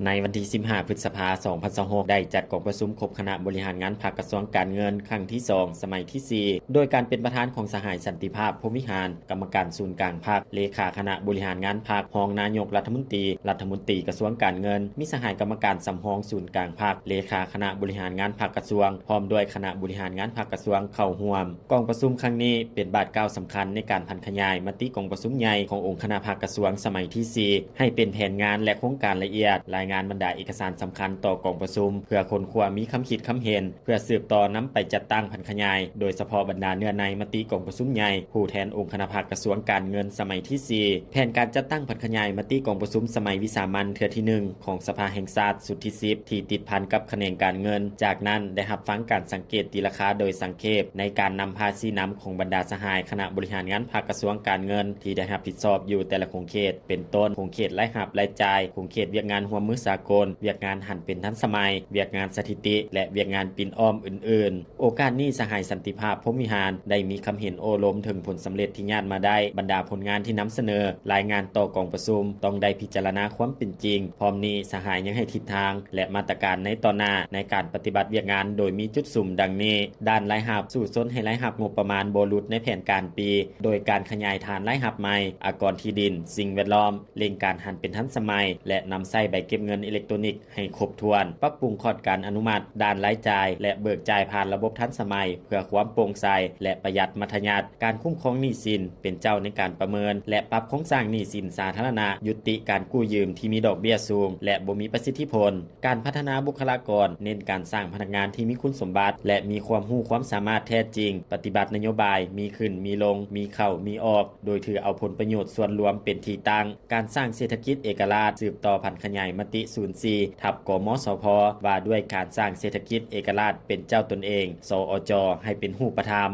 ໃນວັນທີສິບຫ້າ ພຶດສະພາ ສອງພັນຊາວຫົກ ໄດ້ຈັດກອງປະຊຸມຄົບຄະນະບໍລິຫານງານພັກກະຊວງການເງິນຄັ້ງທີສອງ ສະໄໝທີສີ່ ໂດຍການເປັນປະທານຂອງສະຫາຍ ສັນຕິພາບ ພົມວິຫານ ກຳມະການສູນກາງພັກ, ເລຂາຄະນະບໍລິຫານງານພັກ, ຮອງນາຍົກລັດຖະມົນຕີ, ລັດຖະມົນຕີກະຊວງການເງິນ, ມີສະຫາຍກຳມະການສຳຮອງສູນກາງພັກ, ເລຂາຄະນະບໍລິຫານງານພັກກະຊວງ ພ້ອມດ້ວຍຄະນະບໍລິຫານງານພັກກະຊວງເຂົ້າຮ່ວມ. ກອງປະຊຸມຄັ້ງນີ້ເປັນບາດກ້າວສຳຄັນໃນການຜັນຂະຫຍາຍມະຕິກອງປະຊຸມໃຫຍ່ຂອງອົງຄະນະພັກກະຊວງສະໄໝທີສີ່ ໃຫ້ເປັນແຜນງານ ແລະ ໂຄງການລະອຽດ, ລາຍງານບັນດາເອກະສານສຳຄັນຕໍ່ກອງປະຊຸມ ເພື່ອຄົ້ນຄວ້າມີຄຳຄິດຄຳເຫັນ ເພື່ອສືບຕໍ່ນຳໄປຈັດຕັ້ງຜັນຂະຫຍາຍ ໂດຍສະເພາະບັນດາເນື້ອໃນມະຕິກອງປະຊຸມໃຫຍ່ ຜູ້ແທນອົງຄະນະພັກກະຊວງການເງິນສະໄໝທີສີ່ ແຜນການຈັດຕັ້ງຜັນຂະຫຍາຍມະຕິກອງປະຊຸມສະໄໝວິສາມັນເທື່ອທີໜຶ່ງ ຂອງສະພາແຫ່ງຊາດຊຸດທີສິບ ທີ່ຕິດພັນກັບຂະແໜງການເງິນ. ຈາກນັ້ນໄດ້ຮັບຟັງການສັງເກດຕີລາຄາໂດຍສັງເຂບ ໃນການນຳພາຊີ້ນຳຂອງບັນດາສະຫາຍຄະນະບໍລິຫານງານພັກກະຊວງການເງິນ ທີ່ໄດ້ຮັບຜິດຊອບຢູ່ແຕ່ລະຂົງເຂດ ເປັນຕົ້ນ ຂົງເຂດລາຍຮັບລາຍຈ່າຍ, ຂົງເຂດວຽກງານຮ່ວມມືສາກົນ, ວຽກງານຫັນເປັນທັນສະໄໝ, ວຽກງານສະຖິຕິ ແລະ ວຽກງານປິ່ນອ້ອມອື່ນໆ. ໂອກາດນີ້ ສະຫາຍ ສັນຕິພາບ ພົມວິຫານ ໄດ້ມີຄຳເຫັນໂອ້ລົມເຖິງຜົນສຳເລັດທີ່ຍາດມາໄດ້, ບັນດາຜົນງານທີ່ນຳສະເໜີ, ລາຍງານຕໍ່ກອງປະຊຸມ ຕ້ອງໄດ້ພິຈາລະນາຄວາມເປັນຈິງ. ພ້ອມນີ້ ສະຫາຍຍັງໃຫ້ທິດທາງ ແລະ ມາດຕະການໃນຕໍ່ໜ້າໃນການປະຕິບັດວຽກງານ ໂດຍມີຈຸດສຸມດັ່ງນີ້: ດ້ານລາຍຮັບ, ສູ້ຊົນໃຫ້ລາຍຮັບງົບປະມານບໍ່ຫຼຸດໃນແຜນການປີ ໂດຍການຂະຫຍາຍຖານລາຍຮັບໃໝ່, ອາກອນທີ່ດິນ, ສິ່ງແວດລ້ອມ, ເລັ່ງການຫັນເປັນທັນສະໄໝ ແລະ ນຳໃຊ້ໃບເກັບເງິນອີເລັກໂຕນິກ ໃຫ້ຄົບຖ້ວນ, ປັບປຸງຂອດການອະນຸມັດດ້ານລາຍຈ່າຍ ແລະ ເບີກຈ່າຍຜ່ານລະບົບທັນສະໄໝ ເພື່ອຄວາມໂປ່ງໃສ ແລະ ປະຢັດມັດທະຍັດ, ການຄຸ້ມຄອງໜີ້ສິນ ເປັນເຈົ້າໃນການປະເມີນ ແລະ ປັບໂຄງສ້າງໜີ້ສິນສາທາລະນະ, ຍຸຕິການກູ້ຢືມທີ່ມີດອກເບ້ຍສູງ ແລະ ບໍ່ມີປະສິດທິຜົນ, ການພັດທະນາບຸກຄະລາກອນ ເນັ້ນການສ້າງພະນັກງານທີ່ມີຄຸນສົມບັດ ແລະ ມີຄວາມຮູ້ຄວາມສາມາດແທ້ຈິງ, ປະຕິບັດນະໂຍບາຍມີຂຶ້ນມີລົງ, ມີເຂົ້າມີອອກ ໂດຍຖືເອົາຜົນປະໂຫຍດສ່ວນລວມເປັນທີ່ຕັ້ງ. ການສ້າງເສດຖະກິດເອກະລາດ, ສືບຕໍ່ຜັນຂະຫຍາຍມະຕິສູນສີ່ ທັບ ກມສພ ວ່າດ້ວຍການສ້າງເສດຖະກິດເອກະລາດເປັນເຈົ້າຕົນເອງ ສອຈ ໃຫ້ເປັນຮູບປະທຳ.